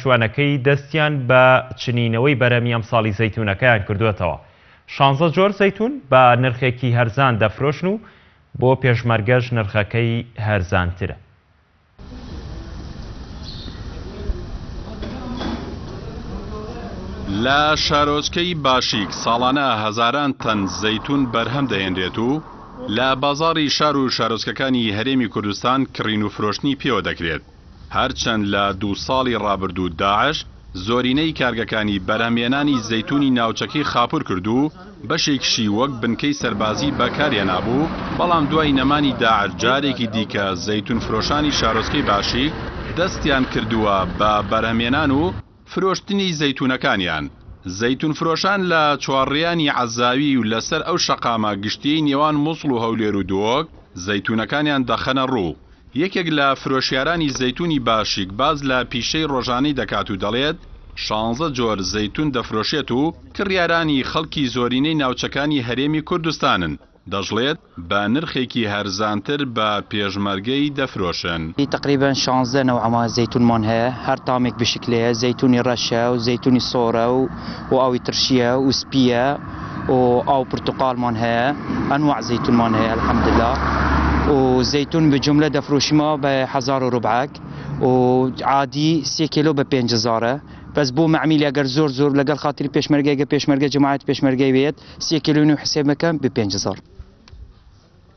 دانیشتوانەکەی دەستیان بە چنینەوەی بەرهەمی ئەمساڵی زەیتوونەکەیان کردووەتەوە. شانزە جۆر زەیتوون بە نرخێکی هەرزان دەفرۆشن و بۆ پێشمەرگەش نرخەکەی هەرزانترە. لە شارۆچکەی باشیک ساڵانە هەزاران تەن زەیتوون بەرهەم دەهێنرێت و لە بازاڕی شار و شارۆچکەکانی هەرێمی کوردستان کڕین و فرۆشتنی پێوە دەکرێت. هەرچەند لە دوو ساڵی ڕابردوو داعش زۆرینەی کارگەکانی بەرهەمهێنانی زەیتوونی ناوچەکەی خاپوور کرد و بەشێکیشی وەک بنکەی سەربازی بەکارهێنابوو، بەڵام دوای نەمانی داعش جارێکی دیکە زەیتوون فرۆشانی شارۆچکەی باشیک دەستیان کردووە بە بەرهەمهێنان و فرۆشتنی زەیتوونەکانیان. زەیتوون فرۆشان لە چوارڕیانی عەزاوی و لەسەر ئەو شەقامە گشتییەی نێوان موسڵ و هەولێر و دهۆک زەیتوونەکانیان دەخەنە ڕوو. یەکێک لە فرۆشیارانی زەیتوونی باشیک باس لە پیشەی ڕۆژانەی دەکات و دەڵێت، شانزە جۆر زەیتوون دەفرۆشێت و کڕیارانی خەڵکی زۆرینەی ناوچەکانی هەرێمی کوردستانن، دەشڵێت، بە نرخێکی هەرزانتر بە پێشمەرگەی دەفرۆشن. تەقریبەن شانزە نەوعەما زەیتوونمان هەیە، هەر تامێک بە شکلێیە، زەیتوونی ڕەشە و زەیتوونی سۆرە و ئاوی ترشییە و سپییە و ئاو پرتوقاڵمان هەیە، ئەنواع زەیتوونمان هەیە الحمدللە و زەیتوون بە جوملە دەفرۆشیمەوە بە هەزار و روبعەک و عادی سێ کێلۆ بە پێنج هەزارە بەس بۆ مەعمیل ئەگەر زۆر زۆر لەگەڵ خاتری پێشمەرگە گە پێشمەرگە جەماعەت پێشمەرگەی بێت سێ کێلۆ نیو حسێب بکەم بە 5000.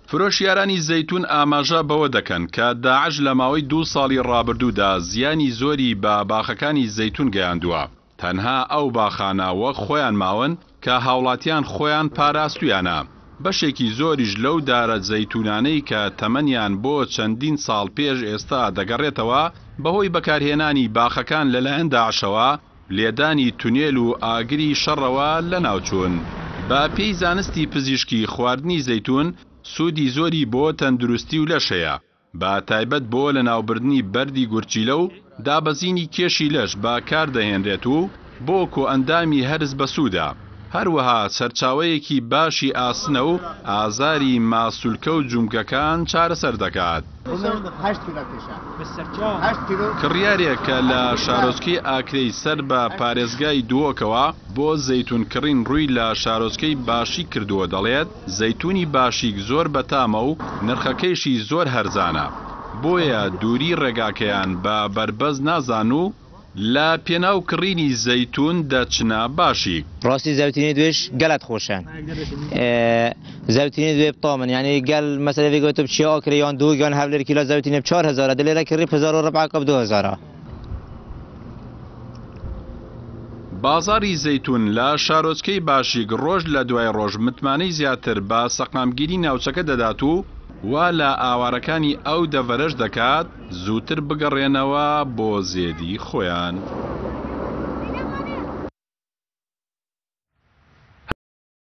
فرۆشیارانی زەیتوون ئاماژە بەوە دەکەن کە داعش لە ماوەی دوو ساڵی ڕابردوودا زیانی زۆری بە باخەکانی زەیتوون گەیاندووە، تەنها ئەو باخانە وەک خۆیان ماون کە هاوڵاتیان خۆیان پاراستویانە، بەشێکی زۆریش لەو دارە زەیتوونانەی کە تەمەنیان بۆ چەندین ساڵ پێش ئێستا دەگەڕێتەوە بەهۆی بەکارهێنانی باخەکان لەلایەن داعشەوە لێدانی تونێل و ئاگری شەڕەوە لەناوچوون. بە پێی زانستی پزیشکی خواردنی زەیتوون سوودی زۆری بۆ تەندروستی و لەش هەیە، بە تایبەت بۆ لەناوبردنی بەردی گورچیلە و دابەزینی کێشی لەش بە کار دەهێنرێت و بۆ کۆئەندامی هەرس بەسوودە، هەروەها سەرچاوەیەکی باشی ئاسنە و ئازاری ماسولکە و جومگەکان چارەسەر دەکات. کڕیارێک کە لە شارۆچکەی ئاکرێی سەر بە پارێزگای دهۆکەوە بۆ زەیتوون کڕین ڕووی لە شارۆچکەی باشیک کردووە دەڵێت، زەیتوونی باشیک زۆر بەتامە و نرخەکەیشی زۆر هەرزانە، بۆیە دووری ڕێگاکەیان بە بەربەست نازان و لە پێناو کڕینی زەیتوون دەچنە باشیک. ڕاستی زەوتینی دوێش گەلەت خۆشە زەوتینی دوێ بتامن یعنی گەل مەسەلە ڤێ گۆتب چیا ئاکرێ یان دوو یان هەولێر کیلۆ زەوتینێ ب چوار هەزارە دلێرە کڕی ب هەزار و ڕبعە کا ب دوو هەزارە. بازاڕی زەیتوون لە شارۆچکەی باشیک ڕۆژ لە دوای ڕۆژ متمانەی زیاتر بە سەقامگیری ناوچەکە دەدات و وا لە ئاوارەکانی ئەو دەڤەرەش دەکات زووتر بگەڕێنەوە بۆ زێدی خۆیان.